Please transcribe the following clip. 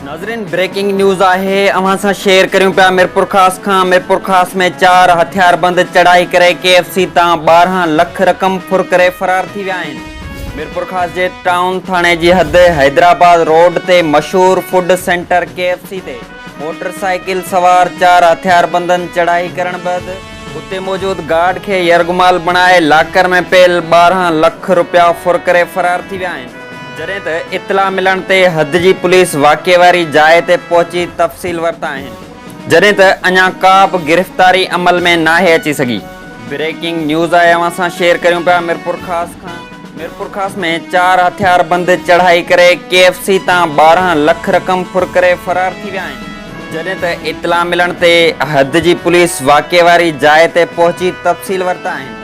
ناظرين breaking news آهي اوهان سان شيئر ڪريون پيا ميرپورخاص کان ميرپورخاص ۾ چار هٿياربند چڙهائي ڪري ڪي ايف سي تان 12 لک رقم ڦر ڪري فرار ٿي ويا آهن ميرپورخاص جي ٽائون ٿاڻي جي حد حيدرآباد روڊ تي مشهور food centre K F C تي موٽر سائيڪل سوار چار هٿياربندن چڙهائي ڪرڻ بعد اتي موجود گارڊ کي يرغمال بڻائي لاڪر ۾ پيل 12 لک رپيا ڦر ڪري فرار ٿي ويا آهن. جڏهن ته اطلاع ملڻ تي حد جي پوليس واقعي واري جاء تي پهچي تفصيل ورتا آهن، جڏهن ته اڃا ڪا به گرفتاري عمل ۾ ناهي اچي سگهي. بريڪنگ نيوز آهي اوهان سان شيئر ڪريون پيا ميرپورخاص کان ميرپورخاص ۾ چار هٿياربند چڙهائي ڪري ڪي ايف سي تان 12 لک رقم ڦر ڪري فرار ٿي ويا آهن، جڏهن ته اطلاع ملڻ تي حد جي پوليس واقعي واري جاء تي پهچي تفصيل ورتا آهن.